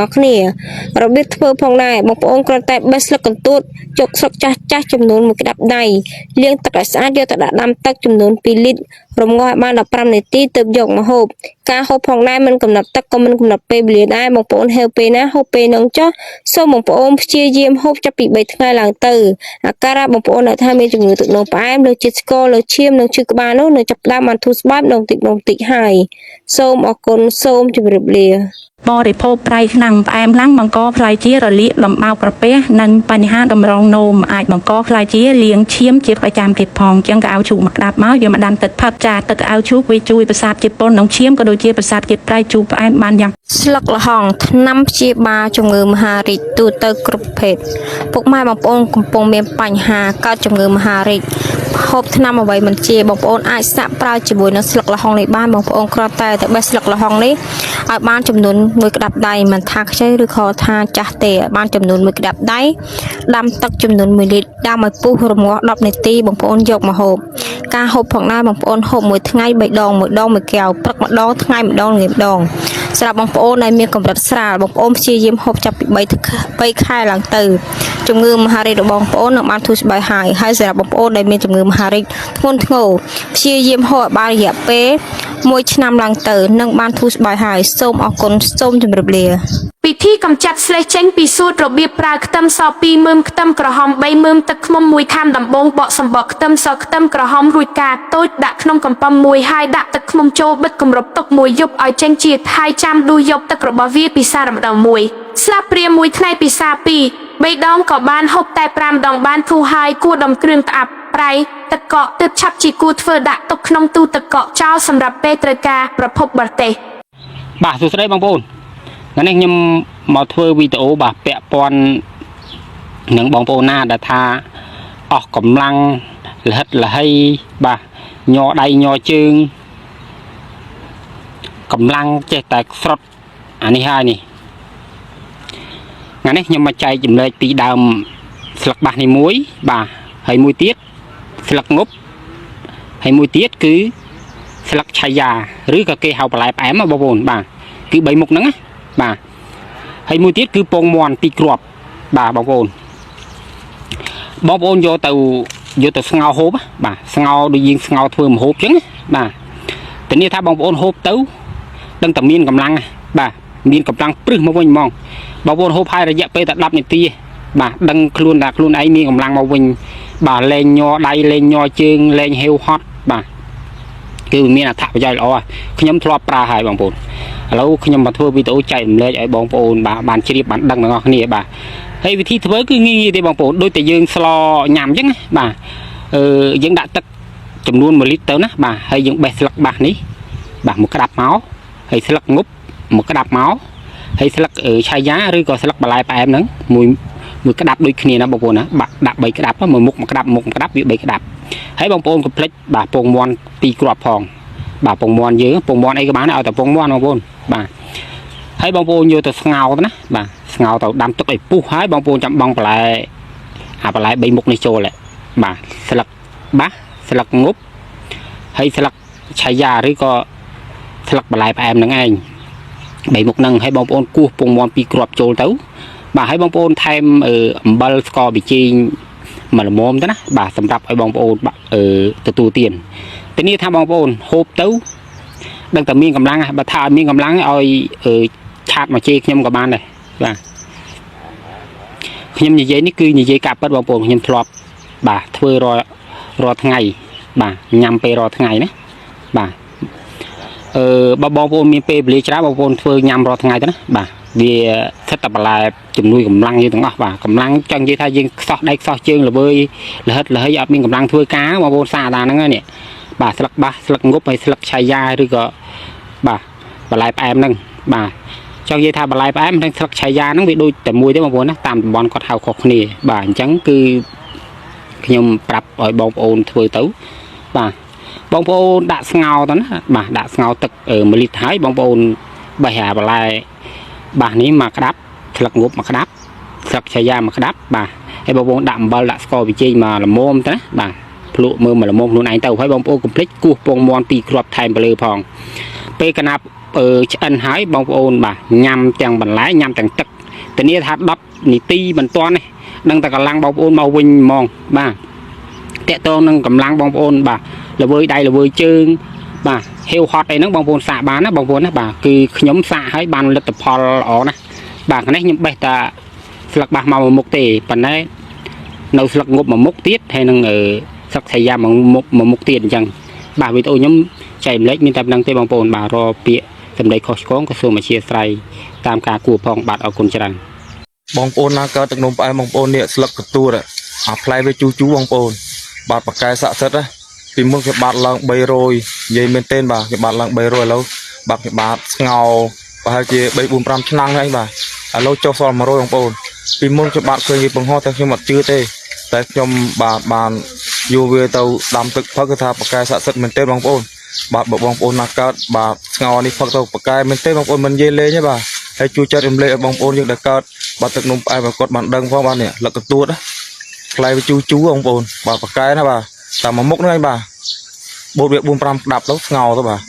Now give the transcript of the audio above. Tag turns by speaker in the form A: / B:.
A: អស់គ្នារបៀបធ្វើផងដែរបងប្អូនគ្រាន់តែបេះស្លឹកកន្ទួតយកស្លឹកចាស់ចាស់ចំនួនមួយក្តាប់ដៃលាងទឹកឲ្យស្អាតយកទៅដាក់ដាំទឹកចំនួន2លីត្ររំងាស់ឲ្យបាន15នាទីទើបយកមកហូបការហូបផងដែរមិនកំណត់ទឹកក៏មិនកំណត់ពេលវេលាដែរបងប្អូនហេវពេលណាហូបពេលហ្នឹងចុះសូមបងប្អូនព្យាយាមហូបចាប់ពី3ថ្ងៃឡើងទៅអាការៈបងប្អូនដែលថាមានជំងឺទឹកនោមផ្អែមលើជាតិស្ករលើឈាមនិងឈឺក្បាលនោះនឹងចាប់ផ្ដើមបានធូរស្បើយម្ដងតិចម្ដងតិចហើយសូមអរគុណសូមជម្រាបលា
B: បរិភោគប្រៃខ្លាំងផ្អែមខ្លាំងបង្កផ្លែជារលាកដំបៅក្រពះនិងបញ្ហាតម្រងនោមអាចបង្កផ្លែជាលាងឈាមជាប្រចាំទៀតផងអញ្ចឹងក៏ឲ្យឈូកមកក្តាប់មកយកមកដាំទឹកផឹកចាទឹកឲ្យឈូកវាជួយប្រសាទជាតិពុលក្នុងឈាមក៏ដូចជាប្រសាទជាតិប្រៃជូរផ្អែមបានយ៉ាង
A: ស្លឹកល្ហុងថ្នាំព្យាបាលជំងឺមហារីកទូទៅគ្រប់ប្រភេទពុកម៉ែបងប្អូនកំពុងមានបញ្ហាកើតជំងឺមហារីកហូបថ្នាំអ្វីមិនជាបងប្អូនអាចសាកប្រើជាមួយនឹងស្លឹកល្ហុងនេះបានបងប្អូនគ្រាន់តែទៅបេះស្លឹកល្ហុងនេះឲ្យបានចំនួនមួយក្តាប់ដៃមិនថាខ្ចីឬក៏ថាចាស់ទេឲ្យបានចំនួនមួយក្តាប់ដៃដាំទឹកចំនួន1លីត្រដាំឲ្យពុះរងាស់10នាទីបងប្អូនយកមកហូបការហូបផងដែរបងប្អូនហូបមួយថ្ងៃ3ដងមួយដងមួយកែវព្រឹកម្ដងថ្ងៃម្ដងល្ងាចម្ដង សម្រាប់បងប្អូនដែលមានកម្រិតស្រាលបងប្អូនព្យាយាមហូបចាប់ពី3ខែឡើងទៅជំងឺមហារីករបស់បងប្អូននឹងបានធូរស្បើយហើយហើយសម្រាប់បងប្អូនដែលមានជំងឺមហារីកធ្ងន់ធ្ងរព្យាយាមហូបឲ្យបានរយៈពេល1ឆ្នាំឡើងទៅនឹងបានធូរស្បើយហើយសូមអរគុណសូមជម្រាបលា
C: ពិធីកម្ចាត់ស្លេះចេញពីសួតរបៀបប្រើខ្ទឹមស2មើមខ្ទឹមក្រហម3មើមទឹកឃ្មុំមួយខាំដំបងបកសម្បកខ្ទឹមសខ្ទឹមក្រហមរួចកាតូចដាក់ក្នុងកំប៉ុងមួយហើយដាក់ទឹកឃ្មុំចូលបិទគម្របទុកមួយយប់ឲ្យចេញជាតិហើយចាំដួសយកទឹករបស់វាពិសារម្ដងមួយស្លាបព្រាមួយថ្ងៃពិសា2 3ដងក៏បានហូបតែ5ដងបានធូរហើយគួរដំគ្រឿងផ្អាប់ប្រៃទឹកកកទើបឆាប់ជីគួរធ្វើដាក់ទុកក្នុងទូទឹកកកចោលសម្រាប់ពេលត្រូវការប្រភពប្រទេស
D: បាទសួស្តីបងប្អូនថ្ងៃនេះខ្ញុំមកធ្វើវីដេអូបាទពាក់ព័ន្ធនឹងបងប្អូនណាដែលថាអស់កម្លាំងលហិតលហីបាទញ័រដៃញ័រជើងកម្លាំងចេះតែស្រុតអានេះហើយនេះថ្ងៃនេះខ្ញុំមកចែកចម្លែកពីដើមស្លឹកបាសនេះមួយបាទហើយមួយទៀតស្លឹកងប់ហើយមួយទៀតគឺស្លឹកឆៃយ៉ាឬក៏គេហៅបន្លែផ្អែមណាបងប្អូនបាទ គឺ3មុខហ្នឹងណាបាទហើយមួយទៀតគឺពងមាន់ពីរគ្រាប់បាទបងប្អូនបងប្អូនយកទៅយកទៅស្ងោរហូបណាបាទស្ងោរដូចយើងស្ងោរធ្វើម្ហូបចឹងណាបាទធានាថាបងប្អូនហូបទៅដឹងតែមានកម្លាំងណាបាទមានកម្លាំងព្រឹសមកវិញហ្មងបងប្អូនហូបហើយរយៈពេលតែ10នាទីឯងបាទដឹងខ្លួនថាខ្លួនឯងមានកម្លាំងមកវិញបាទលែងញ័រដៃលែងញ័រជើងលែងហេវហត់បាទគឺវាមានអត្ថប្រយោជន៍ល្អខ្ញុំធ្លាប់ប្រើហើយបងប្អូន ឥឡូវខ្ញុំមកធ្វើវីដេអូចែករំលែកឲ្យបងប្អូនបាទបានជ្រាបបានដឹងទាំងអស់គ្នាបាទហើយវិធីធ្វើគឺងាយៗទេបងប្អូនដូចតែយើងស្លញ៉ាំអញ្ចឹងណាបាទអឺយើងដាក់ទឹកចំនួន1លីត្រទៅណាបាទហើយយើងបេះស្លឹកបាសនេះបាទមកក្តាប់មកហើយស្លឹកងប់មកក្តាប់មកហើយស្លឹកឆៃយ៉ាឬក៏ស្លឹកបន្លែផ្អែមហ្នឹងមួយមួយក្តាប់ដូចគ្នាណាបងប្អូនណាបាក់ដាក់3ក្តាប់មួយមុខមួយក្តាប់មុខមួយក្តាប់វា3ក្តាប់ហើយបងប្អូនកុំភ្លេចបាទពងមាន់2គ្រាប់ផងបាទពងមាន់យើងពងមាន់អីក៏បានដែរឲ្យតែពងមាន់បងប្អូន បាទហើយបងប្អូនយកទៅស្ងោរទៅណាបាទស្ងោរទៅដាំទឹកឲ្យពុះហើយបងប្អូនចាំបងបន្លែអាបន្លែ3មុខនេះចូលហ៎បាទស្លឹកបាសស្លឹកងប់ហើយស្លឹកឆៃយ៉ាឬក៏ស្លឹកបន្លែផ្អែមហ្នឹងឯង3មុខហ្នឹងហើយបងប្អូនគោះពងមាន់ពីរគ្រាប់ចូលទៅបាទហើយបងប្អូនថែមអំបិលស្ករប៊ីចេងមួយល្មមទៅណាបាទសម្រាប់ឲ្យបងប្អូនអឺទទួលទានធានាថាបងប្អូនហូបទៅ ដឹងតែមានកម្លាំងហ៎បើថាអត់មានកម្លាំងឲ្យឆាតមកជេរខ្ញុំក៏បានដែរបាទខ្ញុំនិយាយនេះគឺនិយាយការពិតបងប្អូនខ្ញុំធ្លាប់បាទធ្វើរាល់រាល់ថ្ងៃបាទញ៉ាំពេលរាល់ថ្ងៃណាបាទអឺបើបងប្អូនមានពេលវេលាច្រើនបងប្អូនធ្វើញ៉ាំរាល់ថ្ងៃទៅណាបាទវាស្ថិតតែបន្លែជំនួយកម្លាំងយើងទាំងអស់បាទកម្លាំងចង់និយាយថាយើងខ្សោះដៃខ្សោះជើងល្វើយលហិតលហីអត់មានកម្លាំងធ្វើការបងប្អូនសាតាហ្នឹងនេះបាទស្លឹកបាសស្លឹកងប់ហើយស្លឹកឆៃយ៉ាឬក៏ បាទបន្លែផ្អែមហ្នឹងបាទចង់និយាយថាបន្លែផ្អែមនិងស្លឹកឆៃយ៉ាហ្នឹងវាដូចតែមួយទេបងប្អូនណាតាមតំបន់គាត់ហៅខុសគ្នាបាទអញ្ចឹងគឺខ្ញុំប្រាប់ឲ្យបងប្អូនធ្វើទៅបាទបងប្អូនដាក់ស្ងោរទៅណាបាទដាក់ស្ងោរទឹក1លីត្រហើយបងប្អូនបេះអាបន្លែបាសនេះមកក្តាប់ស្លឹកងប់មកក្តាប់ស្លឹកឆៃយ៉ាមកក្តាប់បាទហើយបងប្អូនដាក់អំបិលដាក់ស្ករប៊ីចេងមកល្មមទៅណាបាទភ្លក់មើលមកល្មមខ្លួនឯងទៅហើយបងប្អូនកុំភ្លេចគោះពងមាន់ពីរគ្រាប់ថែមទៅលើផង ពេលកណាប់ អឺឆ្អិនហើយបងប្អូនបាទញ៉ាំទាំងបន្លែញ៉ាំទាំងទឹកធានាថា10នាទីមិនទាន់ទេដឹងតែកម្លាំងបងប្អូនមកវិញហ្មងបាទតកតងនឹងកម្លាំងបងប្អូនបាទល្វើយដៃល្វើយជើងបាទហេវហត់អីហ្នឹងបងប្អូនសាកបានណាបងប្អូនណាបាទគឺខ្ញុំសាកហើយបានលទ្ធផលល្អណាស់បាទនេះខ្ញុំបេះតាស្លឹកបាសមកមួយមុខទេប៉ុន្តែនៅស្លឹកងប់មួយមុខទៀតហើយនឹងអឺស្លឹកឆៃយ៉ាមួយមុខមួយមុខទៀតអញ្ចឹងបាទវីដេអូខ្ញុំចែកម្លែកមានតែប៉ុណ្្នឹងទេបងប្អូនបាទរកពាក្យសម្ដីខុសឆ្គងក៏សូមអធិស្ឋានតាមការគួរផងបាទអរគុណច្រើន
E: បងប្អូនណាកើតទឹកនំផ្អែមបងប្អូននេះស្លឹកកទួតអាផ្លែវាជូរជូរបងប្អូនបាទបកែស័ក្តិសិទ្ធិណាពីមុនគេបាត់ឡើង300និយាយមែនទែនបាទគេបាត់ឡើង300ឥឡូវបាទគេបាត់ស្ងោប្រហែលជា3 4 5ឆ្នាំហើយបាទឥឡូវចុះសល់100បងប្អូនពីមុនគេបាត់ឃើញគេបង្ហោះតែខ្ញុំអត់ជឿទេតែខ្ញុំបាទបានយកវាទៅដាំទឹកផឹកគឺថាបកែស័ក្តិសិទ្ធិមែនទែនបងប្អូនបាទបើបងប្អូនណាកើតបាទស្ងោនេះផឹកទៅបកែមែនទែនបងប្អូនមិននិយាយលេងទេបាទហើយជួយចែករំលែកឲ្យបងប្អូនយើងដែលកើត បាទទឹកនំផ្អែមឲ្យគាត់បានដឹងផងបាទនេះលឹកកទួតណាផ្លែវាជូរជូរបងប្អូនបាទប៉កែណាបាទតាមមួយមុខហ្នឹងឯងបាទបូតវា4 5ក្តាប់ទៅស្ងោទៅបាទ